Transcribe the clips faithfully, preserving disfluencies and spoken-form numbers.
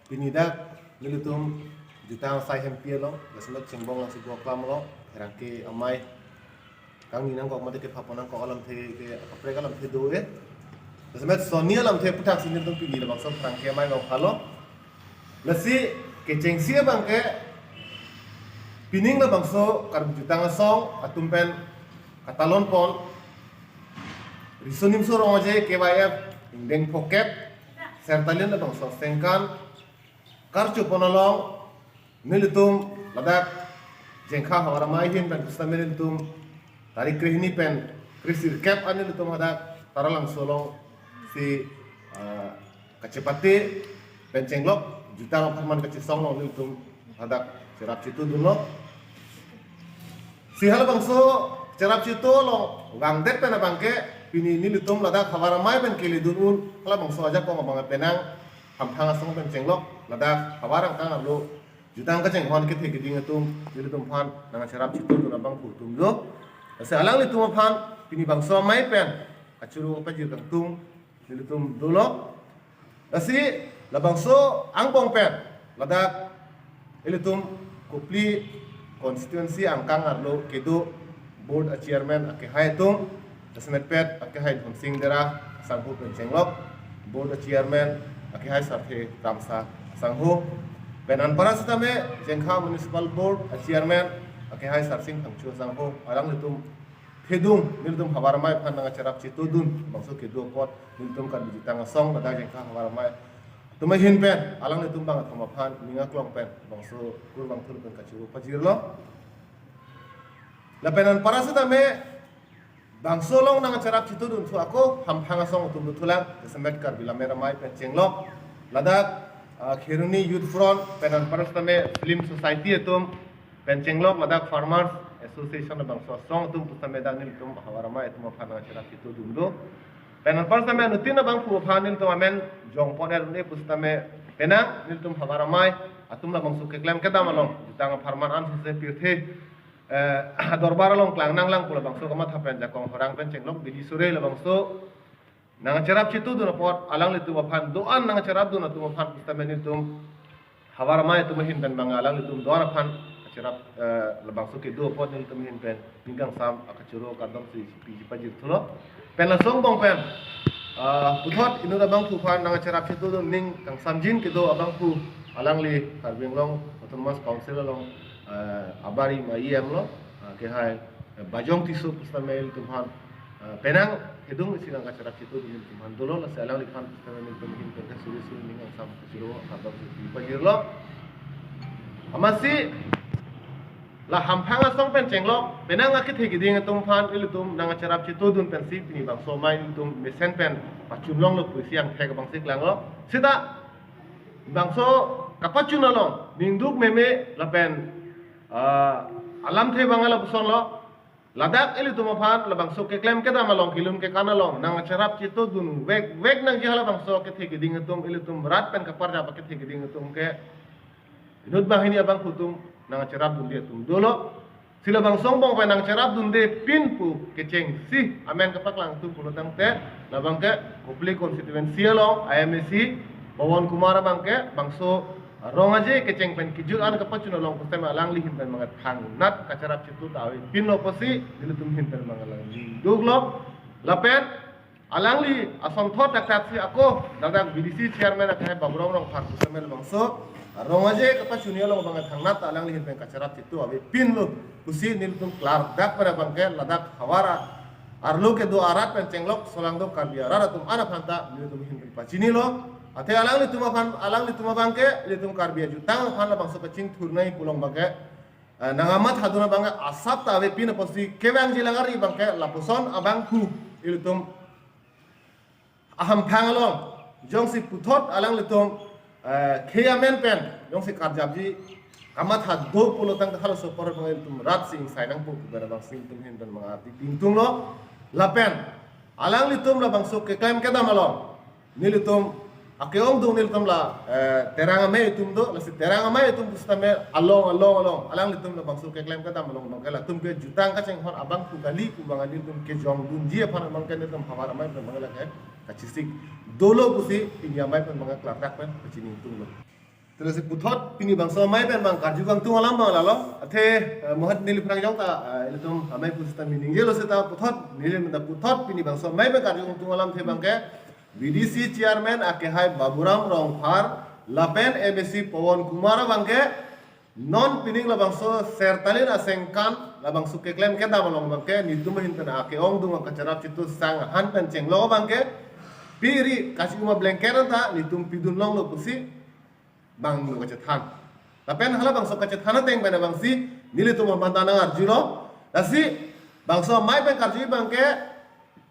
Pini dak nelitum jutang asai hempi along, jasemet Chengbong Langso Boklam along, pherangke amei kangni nangkok mate kepha pon nangkok alamthe ke kaprek alamthe do-e. Jasemet sonni alamthe aputhaksi nelitum pini labangso pherangke amei along phalo. Lasi kechengsi abangke pining labangso Karbi Jutang Asong atum pen katalon pon Riso Nimso Rong Aje K Y F ingdeng phokep, Sertalin labangso sengkan karcho pon along nelitum ladak Jengkha Havar Amei ahin pen pusitame nelitum tarik krehini pen kresirkep an nelitum hadak Taralangso alongsi, ah, kachepate pen chenglok jutang apharman kachesong along nelitum hadak cherap chetudunlo. Si halabangso cherap chetu along vangdet pen abangke pini nelitum ladak Havar Amei pen keledun un halabangso ajakong abang penang Hamphang Asong pen chenglok ladak havar angkang arlo jutang kachinghon kethe keding atum nelitum aphan nangcherap chetudun abangphu atum do. Lasi alanglitum aphan pini bangso amei pen kachoro kapajir kangtung nelitum dolo. Lasi labangso angbong pen ladak ilitum Kopili constituency angkang arlo kedo board a chairman akehai atum, jasemetpet akehai Dhonsing Dera asangho pen chenglok, board a chairman akehai Sarthe Kramsa asangho, pen anpara sitame Jengkha Municipal Board a chairman akehai Sarsing Phangcho asangho, alanglitum thedung nelitum Havar Amei aphan nangcherap chetudun bangso kedo apot nelitum Karbi Jutang Asong ladak Jengkha Havar Amei atum ahin pen alanglitum bangkethom aphan ning aklong pen bangso kurvangthu pen kachoro pajirlo. Lapen anpara sitame bangso along nangcherap chetudun thu ako Hamphang Asong atum dothulang, jasemet Karbi Lammet Amei pen chenglok ladak, ah, Kheroni Youth Front pen anpara sitame Film Society atum pen chenglok ladak Farmers Association labangso asong atum pusitame dak nelitum Havar Amei atum aphan nangcherap chetudun do. Pen anpara sitame anuttin abangphu aphan nelitum amen jong pon er un-e pusitame penang nelitum Havar Amei atum labangso keklem kedam along jutang apharman ansose pirthe, eh, dorbar along klang nanglang pu labangso kamatha pen jakong horang pen chenglok bili sore labangso nangcherap chetudun apot alanglitum aphan do-an nangcherapdun atum aphan pusitame nelitum Havar Amei atum ahin pen manga alanglitum do-an aphan cherap, eh, labangso kedo apot nelitum ahin pen ning kangsam akachoro kardom si piji pajir thulo. Pen laso angbong pen, ah, puthot inut abangphu aphan nangcherap chetudun ning kangsamjin kedo abangphu alangli Karbi Anglong Autonomous Council along, eh, abari ma E M lo, ah, akehai, eh, Bajong Tisso pusitame ilitum aphan, eh, penang thedung isi nangcherap chetudun ilitum aphan dolo, lasi alangliphan pusitame nelitum ahin pen kasuri suri ning kangsam kachoro kardom si piji pajirlo. Amatsi la Hamphang Asong pen chenglok penang akethe keding atum aphan ilitum nangcherap chetudun pensi pini bangso amei ilitum mesen pen pachun longlo pusi angthek abangsi klanglo. Sita bangso kapachun along ningduk meme lapen, ah, alamthe abang lapuson lo. Ladak ilitum aphan labangso keklem kedam along, kelun kekan along nangcherap chetudun vek vek nangji halabangso akethe keding atum, ilitum rat pen kaparjap akethe keding atum ke inut banghini abangphu atum nangcherapdunde atum dolo. Si labangso angbong pen nangcherapdunde pin pu kechengsi amen kapaklang atum pulo tangte labangke Kopili constituency along I M A C Pawan Kumar abangke bangso Rong Aje kecheng pen kejut an kapachun along pusitame alangli ahin pen manga thangnat kacherap chetu ta avepinlo pusi nelitum ahin pen manga alang ningduklo. Lapen alangli asonthot thakthak si ako ladak B D C chairman akehai Baburong Rongphar pusitame labangso Rong Aje kapachunji along abang thangnat alangli ahin pen kacherap chetu avepinlo pusi nelitum klardak pen abangke ladak havar arlo kedo arat pen chenglok solangdo Karbi arat atum an aphan ta nelitum ahin pen pachinilo. Athe alanglitum aphan, alanglitum abangke ilitum Karbi ajutang aphan labangso kachingthur nangji pu along abangke, eh, nangkamathadun abangke asap ta avepin apotsi kevangji lang ari abangke lapuson abangphu ilitum Hamphang along jongsi puthot alanglitum, eh, khei amen pen jongsi karjapji kamathado pulo tangte halaso apor abang ilitum rat si ingsai nangpo pu pen abangsi ilitum ahin pen manga arti tingtunglo. Lapen alanglitum labangso keklem kedam along nelitum ake-ongdung nelitum la, eh, Terang Amei atum do, lasi Terang Amei atum pusitame along along along alanglitum labangso keklem kedam along abangke latum ke jutang kachinghon abangphu kali pu abang nelitum kejongdunji aphan abangke nelitum Havar Amei pen abangke lake kachesik dolo pusi pini amei pen abangke klardak pen pachini tunglo. Terus puthot pini bangso amei pen bang karju kangtung alam bang lalo. Athe, eh, mohet neli phrang jong ta, eh, ilitum amei pusita meaning jelo seta puthot neli menta puthot pini bangso amei pen karju kangtung alam athe bangke B D C chairman akehai Baburam Rongphar lapen M A C Pawan Kumar bangke non pining labangso Sertalin asengkan labangso keklem kedam along bangke nitum ahin pen ake-ongdung kacharap chitu sang han pen chenglo bangke piri kachi uma blanket anta nitum pidun longlo pusi bang lo kachethan. Lapen halabangso kachethan ateng pen bangsi nelitum aphan ta nang arjulo. Lasi bangso amei pen karju bangke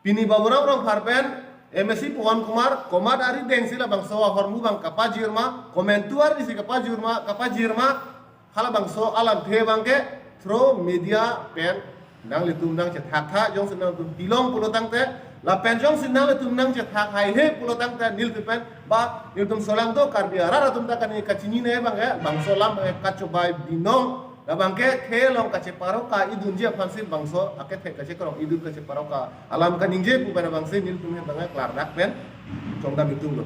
pini Baburam Rongphar pen M A C Pawan Kumar komat ari dengsi labangso ahormu bang kapajirma, komentu ari si kapajirma, kapajirma, halabangso alamthe bangke through media pen nanglitum nangchethak tha, jongsi nangtum pilong pulo tangte, lapen jongsi nanglitum nangchethak haihe pulo tangte, nelitum pen ba nelitum solangdo Karbi arat atum ta kani kachinine bangke bangso alam bangke kachobai binong, labangke khei along kacheparoka idunji aphansi bangso akethe kachekrong idun kacheparoka alam kaningje pu pen bangsi nelitum ahin bangke klardak pen chongdam itum lo.